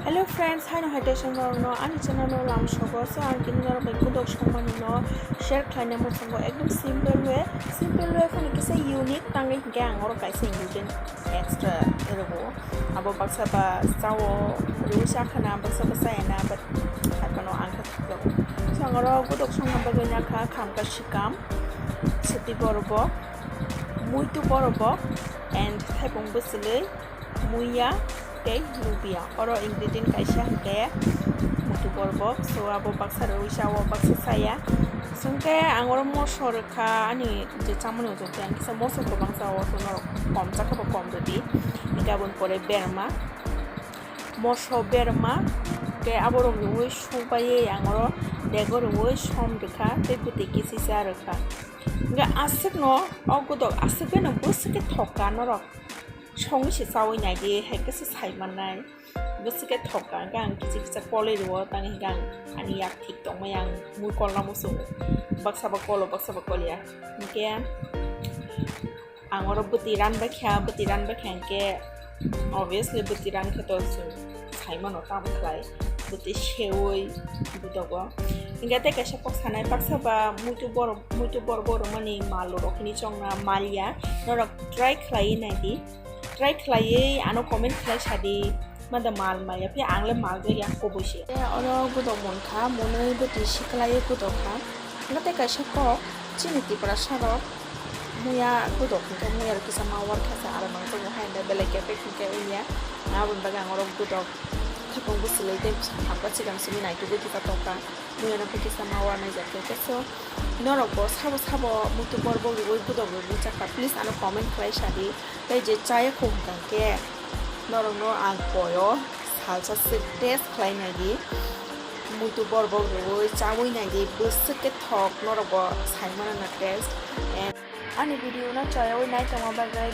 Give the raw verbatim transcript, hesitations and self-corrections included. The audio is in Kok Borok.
Hello friends, haino hai teisa norokno ani channel no lamsogo. So ang tini norok bai kudok songmani no share khlaina muchungo, ekdom simple way, simple way phano kisa unique tangwi hinkhe ang oro kaisa ingredient extra rwgo. Abo baksa ba chao rwi chakhana, baksa ba chayana, but haikano ang khe thukjago. So ang oro kudok songna bagwi nakha khamka sikam, swtwi borobok, muitu borobok and thaipung bwchwlwi, muiya tei lubia. Oro ingredient kaisa hinkhe muitu borobok, so abo baksa rwi chao, baksa chaya. So hinkhe ang oro moso rwkha, ani je chamani ujukhe ang kisa moso kwbang chao, so norok kom chakha bo kom rwdi. Hinkhe aboni pore berma, moso berma, hinkhe aborok rwi subaiwi ang oro dego rwi som rwkha tei bwtwi kisi cha rwkha. Hinkhe aswkno o kudok aswk bai no bwswk khe thokka norok. Songwi se chawi naidi, hai khe se sai mannai. Bwswk khe thokka, hwnkhe ang kisa kisa kolwi rwo, tang hwnkhe ang ani yak thik tongmai, ang mui kolna muchungo. Baksa ba kolo, baksa ba kolya. Hwnkhe ang oro bwtwi ranbai kha, bwtwi ranbai kha hwnkhe obviously bwtwi rankhe to chwng sai mano tamo khlai. Bwtwi seui budogo. Hwnkhe tei kaisa kok sanai, baksa ba muitu borok, muitu borok borok mani mal rok hini chongna malya. Norok try khlaiwi naidi. Try khlaiwi ano comment khlai sadi, mada mal maya, phiya ang le mal jaya kubui se. Tei oro gudok mon kha, monwi bwtwi siklaiwi gudok kha. Hwnkhe tei kaisa kok chini Tiprasa rok muya gudok hwnkhe muya rok kisa ma war kha sa aro nang tongo hai hwnkhe belai khe pek hwnkhe wngya. Aboni bagwi ang oro gudok thapung bwchwlwi tei hamkha chikang simi naitugwi kisa tongkha. Mui ano kisa ma war naijak khe, khe so norok bo sabo sabo muitu borok bo rwui gudok rwui chakha, please ano comment khlai sadi. Tei je chaya khum hwnkha khe norok no ang koyo salsa swk test khlai naidi. Muitu borok bo rwui chaui naidi, bwswk khe thok norok bo sai mano na test. And ani video no chayaui nai tongma bagwi